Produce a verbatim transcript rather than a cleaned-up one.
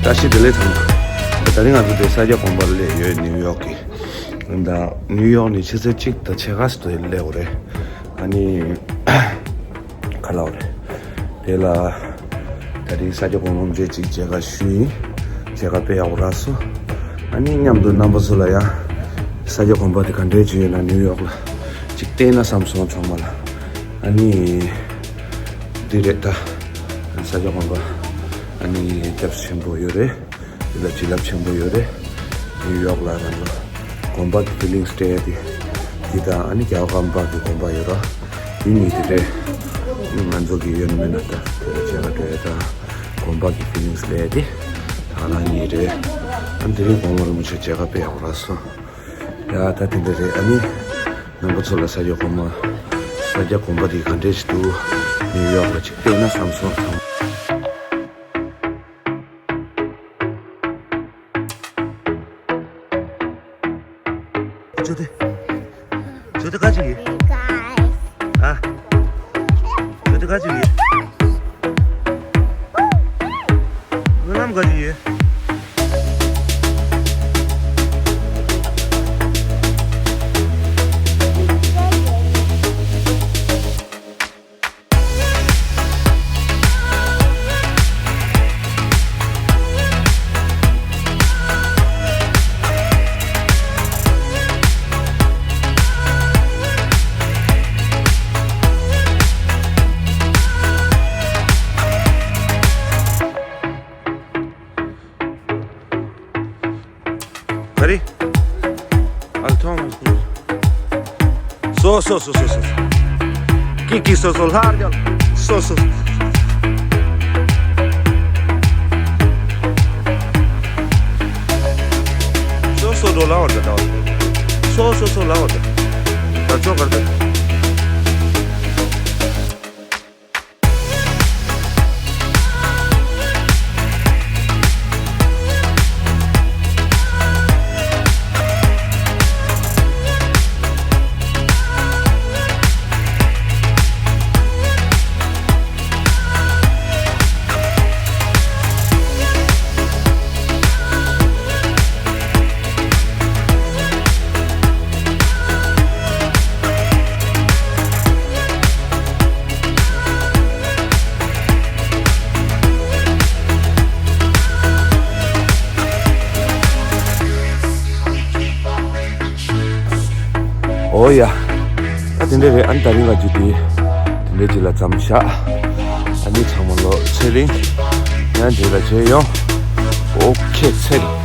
བཀྲ་ཤིས་བདེ་ལེགས་ཚང་མ། ད་རིང་ང་ཚོ་དེ་ས་སྐྱ་དགོན་པར་སླེབས་ཡོད། ནིའུ་ཡོག་གི། ད་ནིའུ་ཡོག་ནས་ཆུ་ཚོད་གཅིག་དང་ཕྱེད་ཀ་ཙམ་དུ་སླེབས་པ་རེད། ཨ་ནི། ག་ལབ་རེད། དེ་ལ་ད་རིང་ས་སྐྱ་དགོན་པ་མཇལ་ཅིག་མཇལ་ཁ་ཞུས་ཡིན། མཇལ་ཁ་དཔེ་ཡག་པོ་རག་སོང་། ཨ་ནི་མཉམ་དུ་རྣམ་པ་ཚོ་ལ་ཡང་ས་སྐྱ་དགོན་པ་དེ་ག་འདྲས་ཅིག་ཡོད་ན་ནིའུ་ཡོག་ལ་ཅིག་བལྟས་ན་བསམ་སོང་ཚང་མ་ལ། ཨ་ནི་འདི་རེད་ད། ས་སྐྱ་དགོན་པ་ཨ་ནི་སྐྱབས་ཆེན་པོ་ཡོད་རེད། འདི་ལ་བྱིན་རླབས་ཆེན་པོ་ཡོད་རེད། ནིའུ་ཡོག་ལ་རང་ལ་དགོན་པ་གི་ཕི་ལིང་སྤྲད་ཡ་དེ། འདི་དང་ཨ་ནི་རྒྱལ་བ་ཀརྨ་པ་གི་དགོན་པ་ཡོད་ར། དེ་གཉིས་དེ་འདྲས་ང་ཚོ་གི་ཡོད་ན་མེད་ན་ད་དེ་ལ་མཇལ་ཁ་འགྲོ་ཡ་དང་དགོན་པ་གི་ཕི་ལིང་སྤྲད་ཡ་དེ་ད་རང་གཉིས་རེད། ཨ་ནི་དེ་རིང་དགོང་མོ་རིན་པོ་ཆེ་མཇལ་ཁ་དཔེ་ཡག་པོ་རག་སོང་། ཡ་ད་དེ་འདྲས་རེད། ཨ་ནི་རྣམ་པ་ཚོ་ལ་ས་སྐྱ་དགོན་པ། ས་སྐྱ་དགོན་པ་དེ་ག་འདྲས་ཞིག་འདུག་ནིའུ་ཡོག་ལ་ཅིག་བལྟས་ན་བསམ་སོང་ཚང་། ཚོ་དེ། ཚོ་དེ་ག་ཅིག་ཡིན། ཨ། ཚོ་དེ་ག་ཅིག་ཡིན། སྨོན་ལམ་ག་ཅིག་ཡིན། ག་རེ། ཨ་ལ་ཐོང་། སོ་སོ་སོ་སོ་སོ། ཀི་ཀི་སོ་སོ་ལྷར་རྒྱལ། སོ་སོ། སོ་སོ་འགྲོ་ལ་བར་དུ་འགྲོ། སོ་སོ་སོ་ལ་བར་དུ། ད་ཅོག་གར་དུ། ཨོ་ཡ། ད་དེ་འདྲ་རེད། ཨ་ནི་ད་རིང་ལ་རྒྱུ་དེ་དེ་འདྲ་ཅིག་ལ་མཚམས་བཞག་ཨ་ནི་ཚང་མ་ལོ་ཚེ་རིང་། ཡང་འདྲེ་ལ་བྱས་ཡོང་། ཨོ་ཁེ་ཚེ་རིང་།